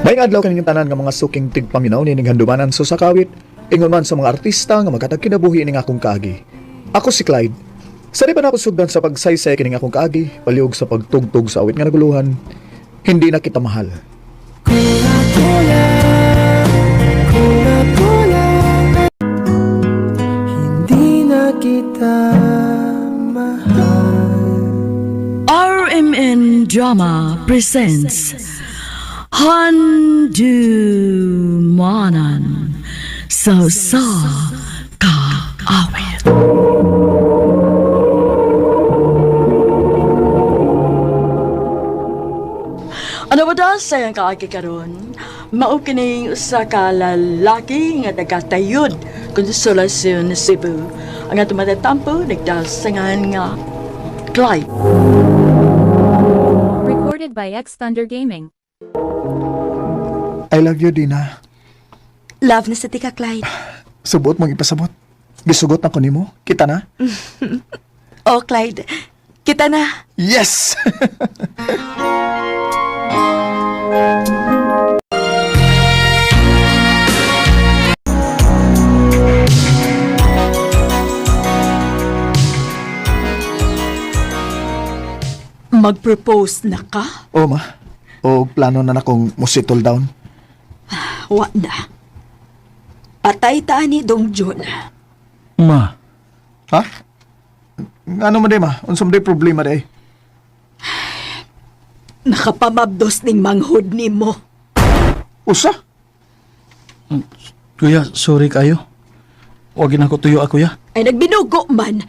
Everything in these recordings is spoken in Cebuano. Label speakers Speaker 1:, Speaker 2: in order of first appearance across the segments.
Speaker 1: May adlaw kaninyong tanan nga mga suking tigpaminaw nining handumanan sa sakawit, ingon man sa mga artista nga maghatag kinabuhi ning akong kaagi. Ako si Clyde. Sa di pa na ako sugdan sa pagsaysay kining akong kaagi, palihog sa pagtugtog sa awit nga naguluhan, hindi na kita mahal.
Speaker 2: Hindi na kita mahal.
Speaker 3: RMN Drama presents Handu Manan So Sa Kaawit. Ano ba da sa iyang kaagi karon? Mao kining usa ka lalaki nga nagatayod Consolacion, Cebu. Ang atong matatampo nagdasangan nga Clyde.
Speaker 4: Recorded by X Thunder Gaming.
Speaker 1: I love you, Dina.
Speaker 5: Love na sa tika, Clyde.
Speaker 1: Subot mong ipasabot. Gisugot na ko nimo. Kita na?
Speaker 5: Oh, Clyde. Kita na.
Speaker 1: Yes!
Speaker 5: Mag-propose na ka?
Speaker 1: O ma, o plano na na kong mo-settle down.
Speaker 5: Wa na. Patay ta ni Dong Jun.
Speaker 6: Ma,
Speaker 1: Ha? Ano man di ma? Unsa man di problema di?
Speaker 5: Nakapamabdos ning manghod nimo.
Speaker 1: Usa?
Speaker 6: kuya, sorry kayo. Huwag na ko tuyo ako, kuya.
Speaker 5: Ay nagbinugo man.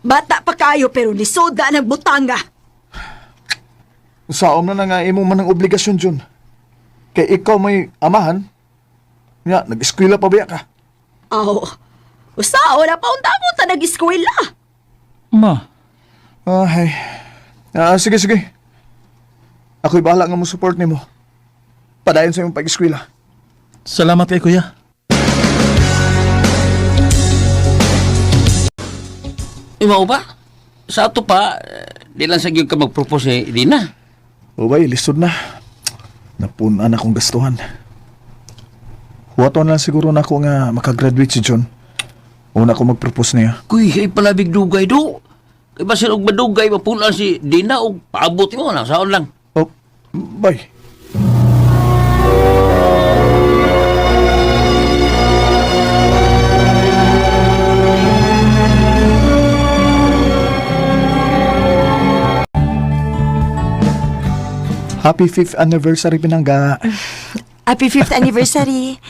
Speaker 5: Bata pa kayo pero nisoda ng butanga.
Speaker 1: Usaom na na nga imo man ang obligasyon Jun. Kay ikaw may amahan. Nga, nag-eskwela pa ba ka?
Speaker 5: Aw. Usa wala pa unta mo ta nag-eskwela.
Speaker 6: Ma,
Speaker 1: Ay. Ah, sige, sige. Ako'y bahala nga mo support nimo. Padayon sa imong pag-eskwela.
Speaker 6: salamat kay kuya.
Speaker 7: Imaw ba? Sa ato pa, di lang sa gyud ka mag-propose eh, di na.
Speaker 1: O bay, lisod na. Napunan akong gastuhan. Huwato na lang siguro na ako nga makagraduate si John. Una ko mag-propose niya.
Speaker 7: Kuy, ay palabig dugay do. Kay basin og madugay mapunan si Dina og paabot mo na saon lang.
Speaker 1: Oh, bay. Happy 5th anniversary, Pinangga.
Speaker 5: Happy 5th anniversary.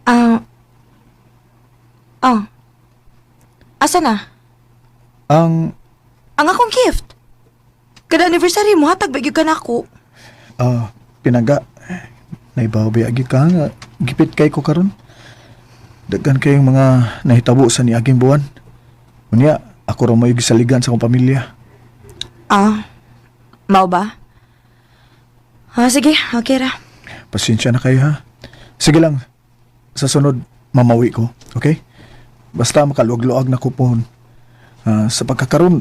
Speaker 5: Ah. Oh. Asa na?
Speaker 1: Ang,
Speaker 5: Ang akong gift. Kada anniversary mo hatag ba gyud ka nako.
Speaker 1: ah, Pinangga, naibaw ba agi ka nga, gipit kay ko karon. Daghan kayong mga nahitabo sa niaging buwan. Unya, ako ra may gisaligan sa akong pamilya.
Speaker 5: Ah. Mao ba? Ah, sige, okay ra.
Speaker 1: Pasensya na kayo ha. Sige lang, sa sunod, mamawi ko, okay? Basta makaluag-luag na ko pohon. Ah, sa pagkakaroon,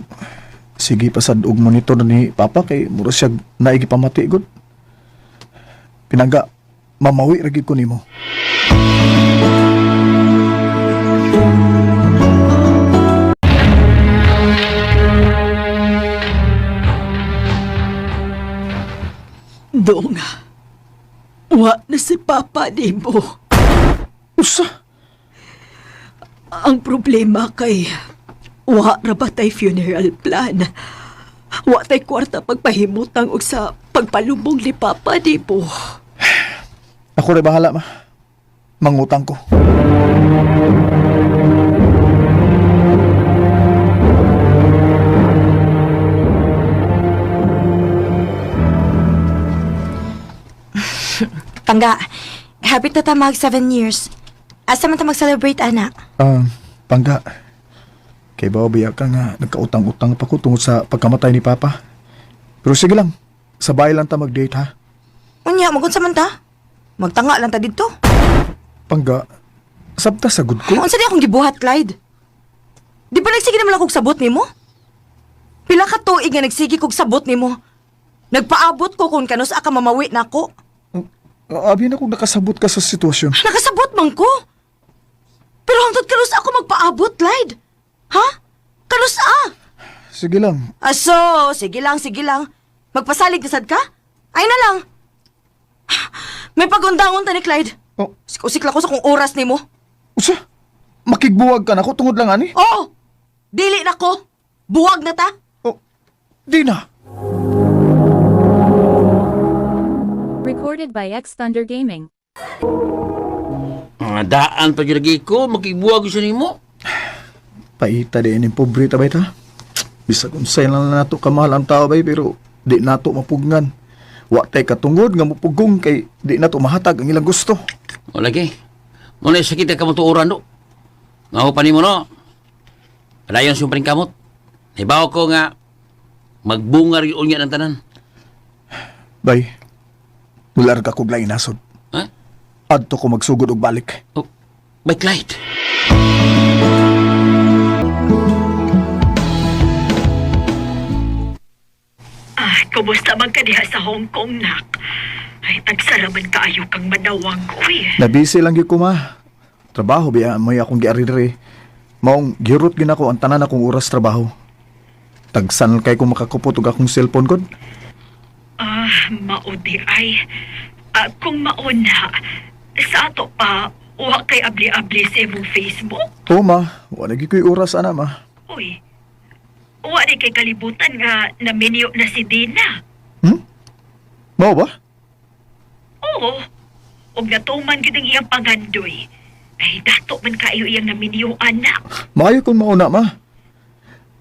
Speaker 1: sige pasad og monitor ni Papa kay mura siya naigi pamati gud. Pinangga, mamawi ra gyud ko nimo.
Speaker 5: Dong. Wa na si Papa nimo.
Speaker 1: Usa!
Speaker 5: Ang problema kay wa ra ba tay funeral plan. Wa tay kwarta pagpahimutang og sa pagpalubong ni Papa nimo.
Speaker 1: Ako rin bahala ma. Mangutang ko.
Speaker 8: Pangga, happy ta ta mag 7 years. Asa man ta mag-celebrate, ana?
Speaker 1: Ah, pangga. Kay ba biya ka nga nagkautang-utang pa ko tungod sa pagkamatay ni Papa. Pero sige lang, sabay lang ta mag-date ha.
Speaker 8: Unya, magunsa man ta? Magtanga lang ta didto.
Speaker 1: Pangga, sabta sagud ko.
Speaker 8: Unsa di akong gibuhat, Clyde? Di ba nagsige naman akong sabot nimo? Pila ka tuig nga nagsige kog sabot nimo? Nagpaabot ko kung kanus ka mamawi nako.
Speaker 1: Abi na kung nakasabot ka sa sitwasyon.
Speaker 8: Nakasabot man ko. Pero hangtod kanus ako magpaabot, Clyde. Ha? Kanus ah?
Speaker 1: Sige lang.
Speaker 8: Aso, sige lang, sige lang. Magpasalig na sad ka? Ay na lang. May pagundangon ta ni Clyde.
Speaker 1: Oh,
Speaker 8: Usik lang ko sa kung oras nimo.
Speaker 1: usa? Makigbuwag ka na ko tungod lang ani?
Speaker 8: Oh! Dili na ko. Buwag na ta.
Speaker 1: Oh, di na.
Speaker 4: Recorded by X Thunder Gaming.
Speaker 7: Mga daan pa gyud lagi ko, makibuwag sa nimo.
Speaker 1: Paita di ini pobre ta bay ta. Bisag unsay lang na nato kamahal ang tao bay pero di nato mapugngan. Wa tay katungod nga mupugong kay di nato mahatag ang ilang gusto.
Speaker 7: O lagi. Muna sakit ka mo tuoran do. Nga pa nimo no. Padayon siyang kamot. Hibaw ko nga magbunga rin unya ng tanan.
Speaker 1: Bay, mularga kog laing nasod.
Speaker 7: Ha?
Speaker 1: Adto ko magsugod og balik.
Speaker 7: Oh, by Clyde.
Speaker 5: Ah, kumusta man ka diha sa Hong Kong, nak? Ay, tagsaraman kaayo kang manawag, uy.
Speaker 1: Nabisi lang gyud ko ma. Trabaho biya may akong giari diri. Maong girot gyud ako ang tanan akong oras trabaho. Tagsan kay ko makakupot og akong cellphone kod.
Speaker 5: Ah, mao di ay. Ah, kung mao na, sa ato pa, wa kay abli-abli sa imong Facebook?
Speaker 1: O ma, wala gyud ko'y oras ana ma.
Speaker 5: Uy, wa di kay kalibutan nga naminyo na si Dina.
Speaker 1: Hmm? Mao ba?
Speaker 5: Oo, ug natuman gyud ang iyang pangandoy. Ay, dato man kaayo iyang naminyo, anak.
Speaker 1: Maayo kung mauna ma.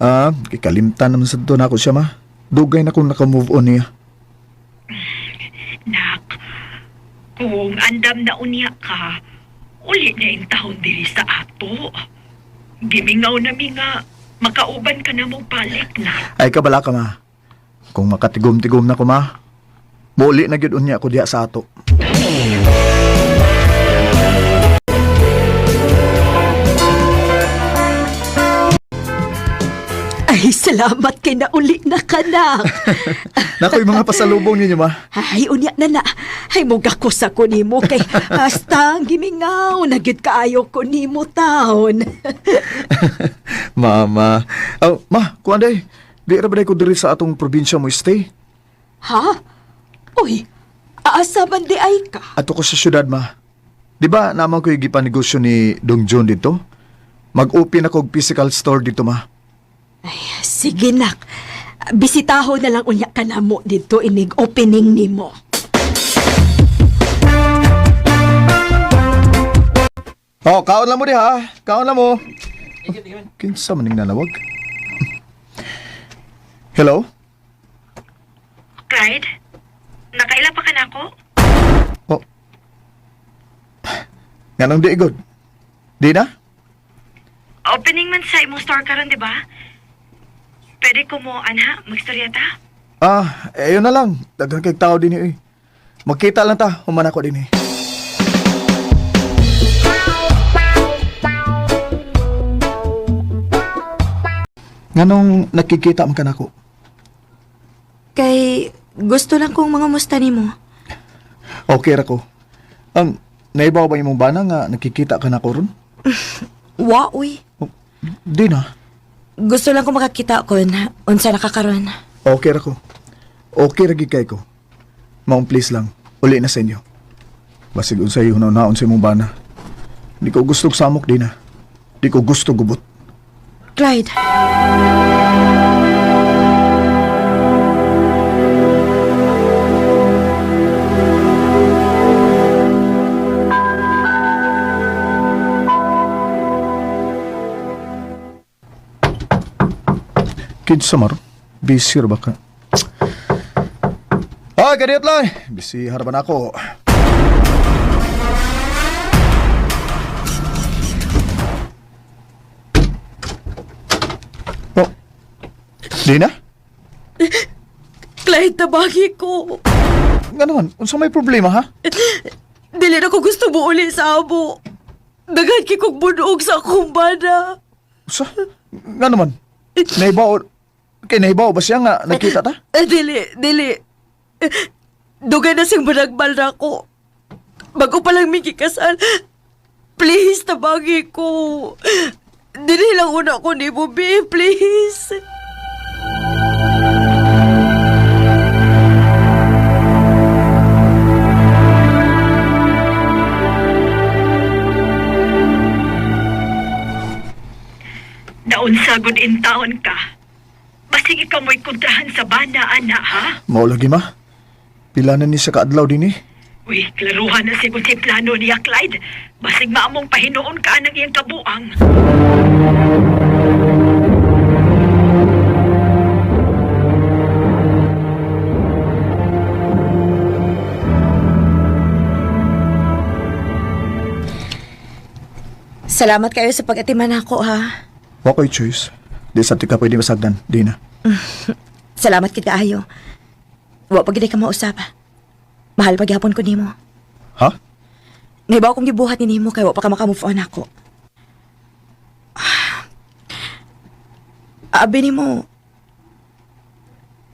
Speaker 1: Ah, kikalimtan naman sa na ako siya ma. Dugay na kung naka-move on niya.
Speaker 5: Nak, kung andam na unya ka, uli na yung taon diri sa ato. Gimingaw na mi nga, makauban ka na mo balik na.
Speaker 1: Ay kabala ka ma. Kung makatigom-tigom na ko ma, muli na gyud unya ko diha sa ato.
Speaker 5: Ay, salamat kay nauli na ka, nak.
Speaker 1: Nakoy mga pasalubong ninyo ma.
Speaker 5: Ay, unya na na. Ay, mugakos ako nimo kay hasta ang gimingaw na gyud kaayo ko nimo taon.
Speaker 1: Mama. Oh, ma, kuan day. Di ra ba day ko diri sa atong probinsya mo stay?
Speaker 5: Ha? Uy, aasa man di ay ka.
Speaker 1: Ato ko sa syudad ma. Di ba naman ko yung gipanegosyo ni Dong John dito? Mag-open ako og physical store dito ma.
Speaker 5: Sige, nak. Bisitaho na lang unya ka na mo dito inig opening nimo.
Speaker 1: Oh, kaon lang mo di ha. Kaon lang mo. Kinsa man ning nanawag? Hello?
Speaker 5: Clyde, nakaila pa ka na ako?
Speaker 1: Oh. Nganong di igod? Di na?
Speaker 5: Opening man sa imong store karon, di ba? Pwede ko mo, anha, magstorya ta?
Speaker 1: Ah, eh, yun na lang. Daghan kay tao din eh. Magkita lang ta, human ako din eh. Nganong nakikita man ka nako?
Speaker 8: Kay gusto lang kong mga musta nimo.
Speaker 1: Okay ra ko. Ang naibaw ba imong bana nga nakikita ka nako ron?
Speaker 8: Wa, uy.
Speaker 1: Oh, di na.
Speaker 8: Gusto lang ko makakita kon unsa nakakaron.
Speaker 1: Okay ra ko. Okay ra gid kay ko. Maong please lang. Uli na sa inyo. Basig unsay hunaw-naon sa imong bana. Di ko gusto og samok di na. Di ko gusto gubot.
Speaker 8: Clyde.
Speaker 1: Kinsa man? Busy ra ba ka? Ah, ganit lang. Busy harapan ako. Oh. Dina?
Speaker 5: Clyde, tabagi ko.
Speaker 1: Nga naman, unsa may problema ha?
Speaker 5: Dili na ko gusto mo uli sa amo. Daghan kay kong bunog sa akong bana.
Speaker 1: Usa? Nga naman. Naibaw, kay naibaw ba siya nga nagkita ta?
Speaker 5: Eh, dili, dili. Eh, Dugay na siyang banagbal na ako. Bago pa lang mi gikasal. Please, tabagi ko. Dili lang una ko nimo, babe. Please.
Speaker 9: Naunsa gud in taon ka. Basig ikaw mo'y kontrahan sa bana, ana, ha?
Speaker 1: Mao lagi ma. Pila na ni sa kaadlaw din eh.
Speaker 9: Uy, klaruhan na siya kung si plano niya, Clyde. Basig maamong pahinuon ka ng iyang kabuang.
Speaker 8: Salamat kayo sa pag-atiman ako, ha.
Speaker 1: Wa ko'y choice. Di sa tika pwede masagdan, di na.
Speaker 8: Salamat kid kaayo. Wa pa gid ka mausap. Mahal pa gyapon ko nimo.
Speaker 1: Ha?
Speaker 8: Nahibaw kong gibuhat ni nimo kay wa pa ka maka-move on ako. Abi nimo.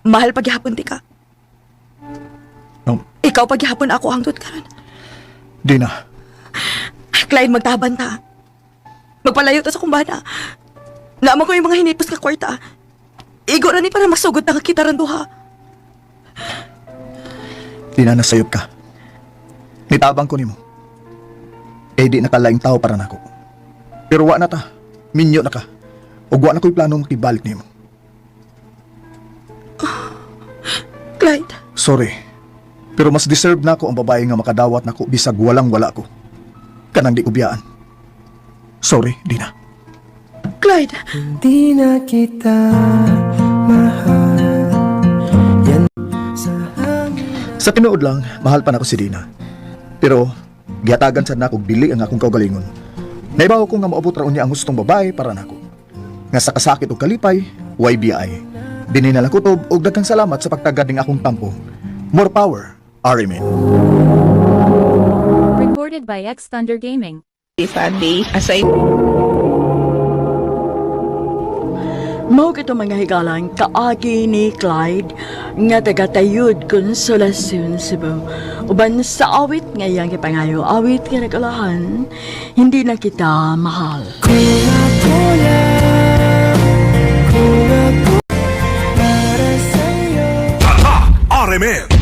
Speaker 8: Mahal pa gyapon ti ka.
Speaker 1: No,
Speaker 8: Ikaw pa gyapon ako hangtod karon.
Speaker 1: di na.
Speaker 8: Clyde, magtaban ta. Magpalayo ta sa kumbana. Naman ko yung mga hinipos nga kwarta. Igo ra ni para masugod na kita ran duha.
Speaker 1: Di na nasayop ka. Nitabang ko nimo. Eh di nakalaing tao para nako. Pero wa na ta. Minyo na ka. Ug wa na ko'y plano makibalik nimo.
Speaker 8: Clyde,
Speaker 1: Sorry. Pero mas deserve na ako ang babae nga makadawat nako bisag walang wala ko. Kanang di ko biyaan. Sorry, di na.
Speaker 8: Clyde.
Speaker 2: Hindi na kita mahal. Yan sa hangin.
Speaker 1: Sa tinuod lang, mahal pa nako si Dina. Pero gihatagan sad nako og dili ang akong kaugalingon. Naibaw ko nga moabot ra unya ang hustong babae para nako. Nga sa kasakit ug kalipay, YBI. Dinhi na lang kutob ug daghang salamat sa pagtagad ning akong tampo. More power, RMN.
Speaker 4: Recorded by X Thunder Gaming.
Speaker 3: Mao kito mga higalang kaagi ni Clyde nga taga-tayud Consolacion, Cebu. Uban sa awit nga iyang gipangayo, awit nga nagulahan, hindi na kita mahal.
Speaker 2: Kung ako lang, kung ako para sa'yo.
Speaker 10: RMN.